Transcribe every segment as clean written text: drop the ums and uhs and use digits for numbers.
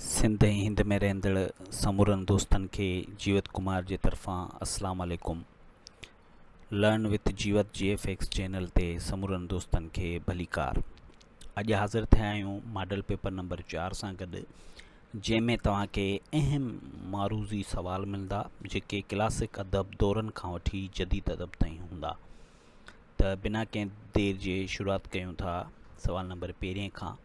سنڌ ۽ هند ۾ رهندڙ سمورن دوستن کي جيوت ڪمار جي طرفان اسلام عليڪم. Learn with Jeewat G F X channel تي سمورن دوستن کي ڀليڪار. اڄ حاضر ٿيا آهيون ماڊل پيپر نمبر 4 سان گڏ، جنهن ۾ توهان کي اهم معروضي سوال ملندا جيڪي ڪلاسڪ ادب دورن کان وٺي جديد ادب تائين هوندا. ته بنا ڪنهن دير جي شروعات ڪيون ٿا سوال نمبر پهرين کان.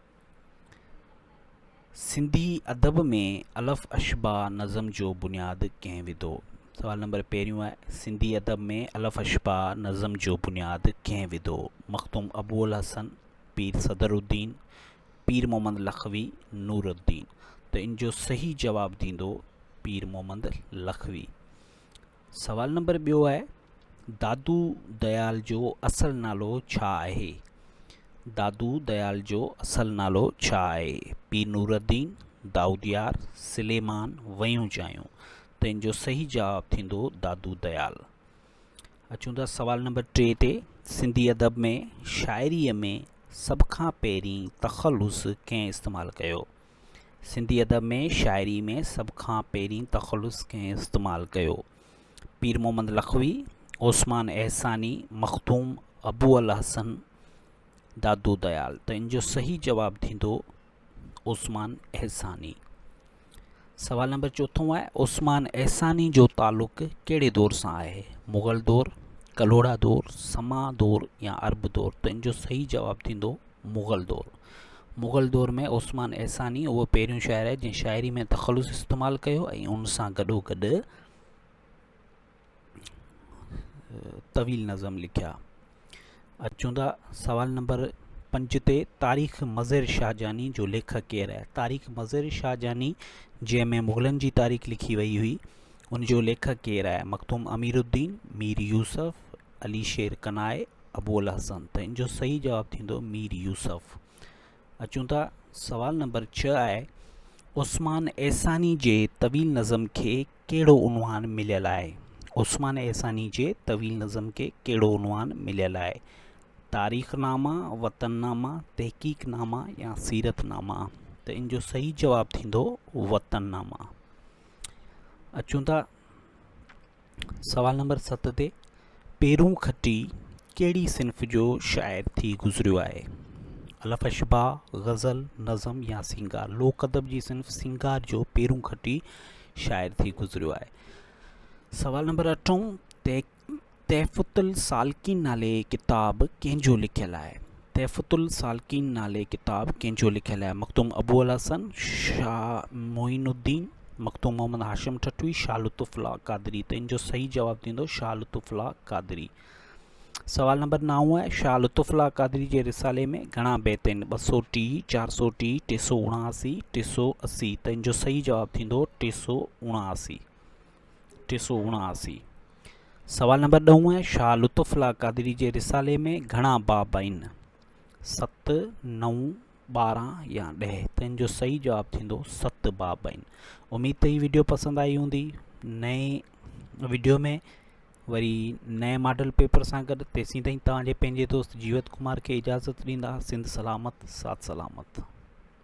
سنڌي ادب ۾ الف اشباع نظم جو بنياد ڪنهن وڌو؟ سوال نمبر پهريون آهي، سنڌي ادب ۾ الف اشباع نظم جو بنياد ڪنهن وڌو؟ مخدوم ابو الحسن، پير صدر الدين، پير محمد لکوي، نور الدين. ته ان جو صحيح جواب ٿيندو پير محمد لکوي. سوال نمبر ٻيو آهي، دادو ديال جو اصل نالو ڇا آهي؟ دادو ديال جو اصل نالو ڇا آهي؟ پير نور الدين، دائود يار، سليمان، ويون جايون. ته ان جو صحيح جواب ٿيندو دادو ديال. اچون ٿا سوال نمبر 3 تي، سنڌي ادب ۾ شاعريء ۾ سڀ کان پهرين تخلص ڪنهن استعمال ڪيو؟ سنڌي ادب ۾ شاعري ۾ سڀ کان پهرين تخلص ڪنهن استعمال ڪيو؟ پير محمد لکوي، عثمان احساني، مخدوم ابو الحسن، دادو ديال. ته ان جو صحيح جواب ٿيندو عثمان احساني. سوال نمبر چوٿون آهي، عثمان احساني جو تعلق ڪهڙي دور سان آهي؟ مغل دور، ڪلهوڙا دور، سما دور يا عرب دور؟ ته ان جو صحيح جواب ٿيندو مغل دور. مغل دور ۾ عثمان احساني اهو پهريون شاعر آهي جنهن شاعري ۾ تخلص استعمال ڪيو ۽ ان سان گڏو گڏ طويل نظم لکيا. اچون ٿا سوال نمبر 5 تي، تاريخ مظهر شاهجهاني جو ليکڪ ڪير آهي؟ تاريخ مظهر شاهجهاني جنهن ۾ مغلن جي تاريخ لکي وئي هئي ان جو ليکڪ ڪير آهي؟ مخدوم امير الدين، مير يوسف، علي شير قنائي، ابو الحسن. ته ان جو صحيح جواب ٿيندو مير يوسف. اچون ٿا سوال نمبر 6 آهي، عثمان احساني جي طويل نظم کي ڪهڙو عنوان مليل آهي؟ عثمان احساني جي طويل نظم کي ڪهڙو عنوان مليل آهي؟ تاريخ ناما، وطن ناما، تحقيق ناما يا سيرت ناما؟ ته ان جو صحيح جواب ٿيندو وطن ناما. اچون ٿا سوال نمبر 7 تي، پيرون کٽي ڪهڙي صنف جو شاعر ٿي گذريو آهي؟ الف اشباع، غزل، نظم يا سينگار؟ لوڪ ادب جي صنف سينگار جو پيرون کٽي شاعر ٿي گذريو آهي. سوال نمبر اٺون، تحفة السالڪين نالي ڪتاب ڪنهن جو لکيل آهي؟ تحفة السالڪين نالي ڪتاب ڪنهن جو لکيل آهي؟ مخدوم ابو الحسن، شاهه معين الدين، مخدوم محمد هاشم ٺٽوي، شاهه لطف الله قادري. ته ان جو صحيح جواب ٿيندو شاهه لطف الله قادري. سوال نمبر 9 آهي، شاهه لطف الله قادري جي رسالي ۾ گهڻا بيت آهن؟ 230، 430، 379، 380. ته ان جو صحيح جواب ٿيندو 379. 379. سوال نمبر 10 آهي، شاهه لطف الله قادري جي رسالي ۾ گهڻا باب آهن؟ 7، 9، 12 يا 10؟ ته ان جو صحيح جواب ٿيندو 7 باب آهن. اميد ته هي ويڊيو پسند آئي هوندي. نئين ويڊيو ۾ وري نئين ماڊل پيپر سان گڏ تيسين تائين توهان جي پنهنجي دوست جيوت ڪمار کي اجازت ڏيندا. سنڌ سلامت، ساٿ سلامت.